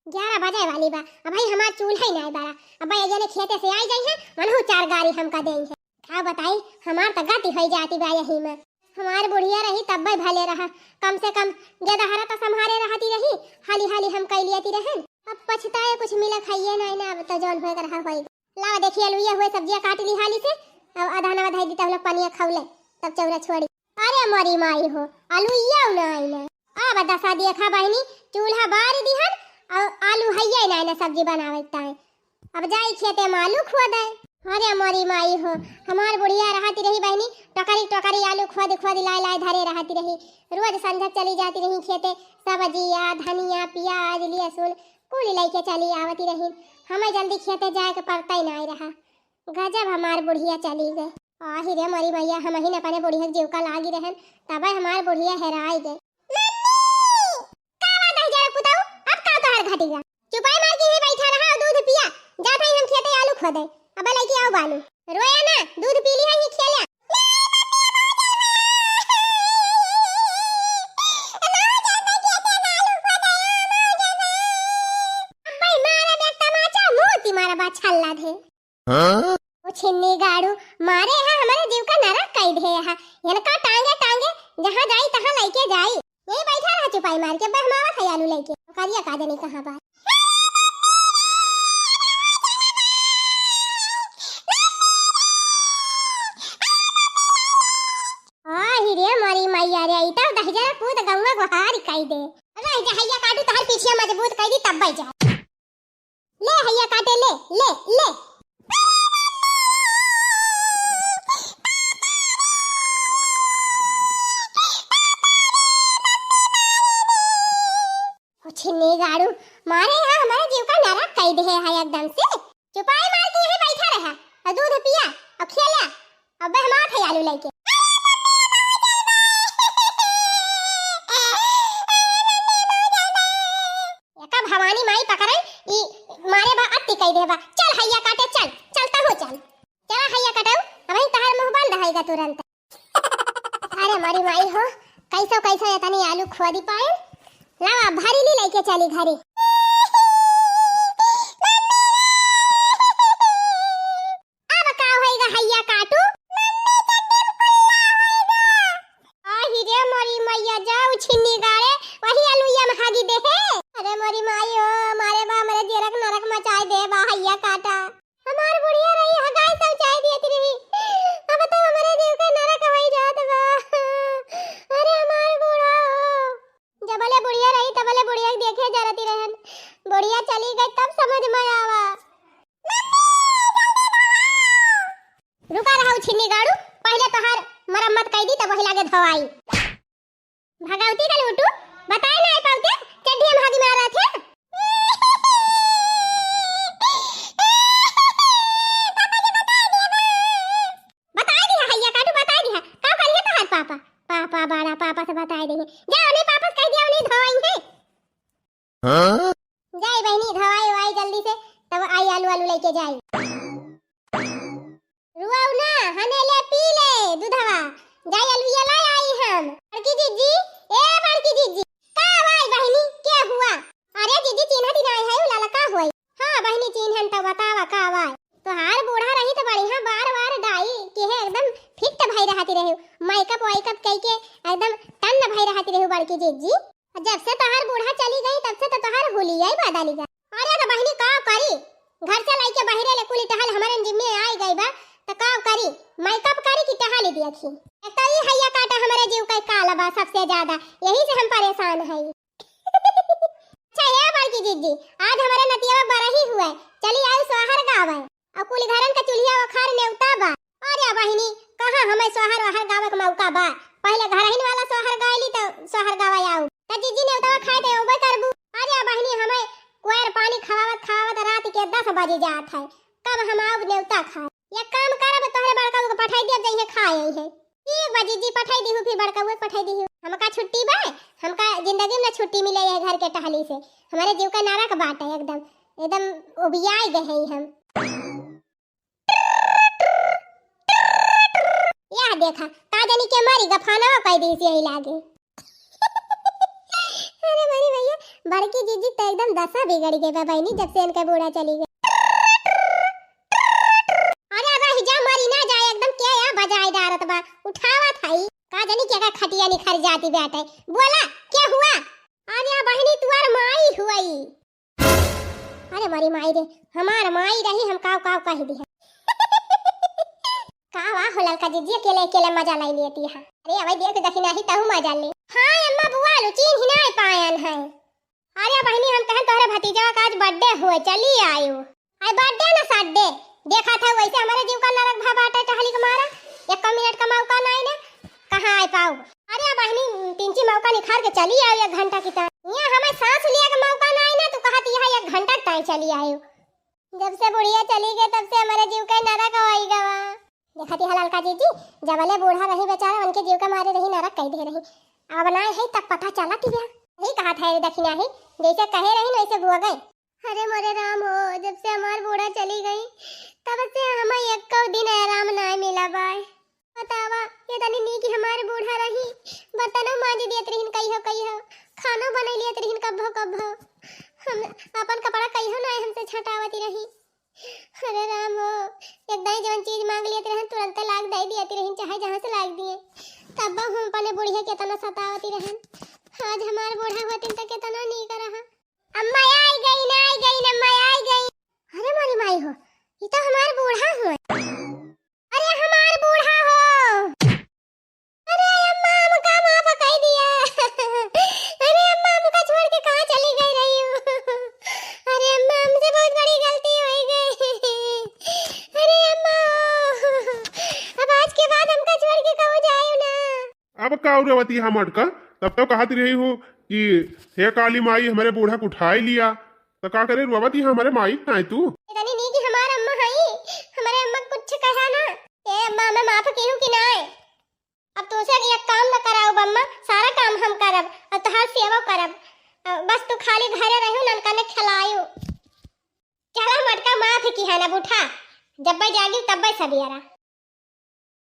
ग्यारह बजे वाली बा, अबही हमार चूल्हा ही नाई बारा। अब्बे ये जने खेते से आई जाई है, मनहु चार गारी हमका देई है। का बताई, हमार त गति होई जाती बा यही में। हमार बुढ़िया रही तब्बे भले रहा, कम से कम गेदहरा त संभारे रहती रही, हाली हाली हम कई लियती रहन। अब पछताए कुछ मिला खाइए नाई ना, अब त जौन होए के रहा होई। लावा देखी अलुइया हुए सब्जिया काट ली हाली से, अब आधा नवा धई दी तब लोग पनिया खौले, तब चौरा छोड़ी। अरे मोरी माई हो, आलू इया ना आइले। अब दशा देखा बहिनी, चूल्हा बार दिहन और आलू हइये ना आइले सब्जी बनावे के ताई। अब जाई खेते में आलू खोदे। अरे मोरी माई हो, हमार बुढ़िया रहती रही बहिनी, टोकरी टोकरी आलू खोद खोद लाए लाए धरे रहती रही। रोज संझा चली जाती रही खेते, सब्जिया, धनिया, प्याज, लहसुन कुल लेके चली आवती रही। हमें जल्दी खेते जाए के पड़ता ही ना रहा। गजब हमार बुढ़िया चली गए। आही रे मोरी मैया, हमहिन अपने बुढ़िया के जीव का लागी रहन, तबे हमार बुढ़िया हेराई गए। मम्मी! का बात है जरा पुताऊ? अब का तोहार घटी गा? चुपाई मार के ही बैठा रहा और दूध पिया। जात हई हम खेते आलू खोदे। अब लइके आओ बालू। रोया ना, दूध पी ली है ही खेल्या। अब्बे मारा बे तमाचा, मुँह ती मारा बा छल्ला धे। हाँ? ओ छिन्नी गाड़ू, मारे यहाँ हमारे जीव का नरक कई दे यहाँ। इनका टांगे टांगे जहाँ जाई तहाँ लइके जाई। यही बैठा रहा चुपाई मार के, बहमावत है आलू लइके। करिया का जनी कहाँ बा? आही रे मोरी मैया रे, ई तो दहिजरा पूत गौवा गोहार कई दे। अरे जा हैया काटू तोहर पीछिया मजबूत कई दी तब जा। ले हैया काटे, ले, ले, ले। ओ छिन्नी गाड़ू, मारे यहाँ हमारे जीव का नरक कई दे है एकदम से। चुपाई मार के यहीं बैठा रहा, और दूध पिया, और खेला, और बहमात है आलू लइके। एका भवानी माई पकड़े, ई मारे बा अत्ती कई देबा। चल हैया काटे, चल, चल तहु चल। चला हैया काटऊ, अबही तहार मुँह बंद हैगा तुरंत। अरे मोरी माई हो, कैसो कैसो एतनी आलू खोदी पाए। लावा भरी ली लइके चली घरी। अब का होइगा हैया काटू? आही रे मोरी मैया, जाऊ छिन्नी गाड़े, वही अलुइया में हागी दे है। अरे मोरी माई हो, मारे बा हमरे जीरक नरक मचाई दे बा हैया काटा। हमार बुढ़िया रही हगाई शौचाई दियत रही, अब तो हमरे जीव के नरक होई जात बा। अरे हमार बूढ़ा हो, जबले बुढ़िया रही तबले बुढ़िया के देखे जरती रहन, बुढ़िया चली गई तब समझ में आवा। रुका रहू छिन्नी गाड़ू, पहले तोहार मरम्मत कई दी तब वही लागे धोआई। भगवती का लूटू, बताए ना पावते, चड्ढी हम हागी मारत है। बताए दिया हैया काटू, बताए दिया, का करिए तोहार पापा? पापा, बड़ा पापा से बताए देंगे। जाओ नहीं पापा से कह दिया, उन्हीं धोवाई है। हाँ? जाई बहिनी, धोवाई वाई जल्दी से, तब आई आलू आलू लइके जाई। रुआऊ ना, हने ले पी ले दूधवा। जाई अलुइया लाई आई हम। बड़की जीजी, ए बड़की जीजी, का वाई बहिनी, के हुआ? अरे जीजी, चिन्हत ही नाई है, उ लाला का हुआ? हाँ बहिनी, चिन्हन तो बतावा का वाई? तोहार बूढ़ा रही तो बढ़िया बार बार डाई के है, एकदम फिट भई रहती रही, मेकअप वेकअप कई के एकदम टन भई रहती रही बड़की जीजी। जब से तोहार बूढ़ा चली गई, तब से तो तोहार हुलिया ही बदली गई। अरे तो बहिनी का करी, घर से लइके बहिरे ले कुली टहल हमरे जिम्मे आई गई बा, त का करी, मेकअप करी कि टहली देखी? एक तो ई हैया काटा हमरे जीव का काल बा सबसे ज्यादा, यही से हम परेशान हई। अच्छा ये बड़की जीजी, आज हमरे नतिया बरही हुए, चली आयु सोहर गावे। अउ कुल घरन का चुल्हिया ओखार नेवता बा। अरे बहिनी, कहाँ हमें सोहर ओहर गावे के मौका बा? पहिले घरहिन वाला सोहर गाइली त सोहर गावे आऊ। त जीजी नेवतवा खाए त अउबे करबू। अरे बहिनी, हमें कोयर पानी खवावत खवावत रात के दस बजे जात है। कब हम आऊ नेवता खाए? एक काम करब, तोहरे बड़का के पठाई देब, जइहे खाए अइहे। ठीक बा जीजी, पठाई दिहू, फिर बड़का के पठाई दिहू। हमका छुट्टी बा, हमका जिंदगी में ना छुट्टी मिले है घर के टहली से। हमरे जीव का नरक बाटे एकदम, एकदम उबियाई गए हैं हम। यह देखा, का जानी के मारी गफानवा कह दी यही लागे। अरे मारी भैया, बड़की जीजी तो एकदम दशा बिगड़ गई बा बहिनी, जब से इनका बूढ़ा चली गई। अरे रह जा, मरी ना जाए, एकदम के या बजाए डारत बा, उठावा थाई। का जानी के का खटिया निखर जाती बाटे। बोला, क्या हुआ? अरे बहिनी, तुआर माई हुई। अरे मोरी माई रे, हमार माई रही, हम काव काव कह दिहे। का वाह हो ललका जीजी, अकेले अकेले मजा लाई लेती है। अरे अबे देख दखिनाही तहु मजा ले। हाँ अम्मा बुआ लो, चीन्ह ही नाय पायन है। अरे बहिनी, हम कहन तोहरे भतीजा का आज बर्थडे हुए, चली आयो। आई बर्थडे ना सड्डे, देखा था वैसे हमरे जीव का नरक भा बाटे टहली के मारा, एक मिनट का मौका नाई ना, कहाँ आए पाऊ। अरे बहिनी, तिनची मौका निखार के चली आयो एक घंटा की तरह। यहाँ हमें सांस लिया के मौका नाई ना, तू कहत यहाँ एक घंटा ताई चली आयो। जब से बुढ़िया चली गई तब से हमरे जीव का नरक होई गवा। देखा थी ललका जीजी, जबले बूढ़ा रही बेचारा, उनके जीव के मारे रही नरक कह दे रही। अब ना है तब पता चला कि यही कहा था दखिनाही, जैसे कहे रही वैसे हुआ गए। अरे मोरे राम हो, जब से हमार बूढ़ा चली गई तब से हमें एको दिन आराम ना मिला बाय। बतावा, ये तनी नीक हमार बूढ़ा रही, बर्तनो मांज दियत रहिन कहियो कहियो, खानो बनाई लियत रहिन कब्बो कब्बो। हम अपन कपड़ा कहियो ना हमसे छटावती रही। अरे राम हो, एक दाई जवन चीज मांग लियत रहन, तुरंते लाग दे दियत रहिन, चाहे जहाँ से लाग दिए। तब हम अपने बुढ़िया केतना सतावती रहन। आज हमार बूढ़ा होतिन त केतना नीक रहा। अम्मा आई गई ना, आई गई ना, अम्मा आई गई। अरे मोरी माई हो, ये तो हमार बूढ़ा हुए। अरे हमार बूढ़ा हो। अरे अम्मा, हमका माफ कई दिया। अरे अम्मा, हमका छोड़ के कहाँ चली गई रही हो? अरे अम्मा, हमसे बहुत बड़ी गलती हो गई। अरे अम्मा, अब आज के बाद हमका छोड़ के कहूँ जायो ना। अब का रोवती है मटका? तब तो कहत रही हो कि हे काली माई, हमरे बूढ़ा के उठाई लिया। तो का करे रोवती है हमरे माई, नाई तू? इतनी नीक हमार अम्मा हई, हमरे अम्मा कुछ कहा ना। ए अम्मा, हमें माफ किहू कि नाई? अब तुमसे एक काम न कराउब अम्मा, सारा काम हम करब और तोहार सेवा करब। अ, बस तू खाली घरे रहू, ननका ने खिलायू। चला मटका माफ किहा ना बूढ़ा, जब्बे जागी तब्बे सबियरा।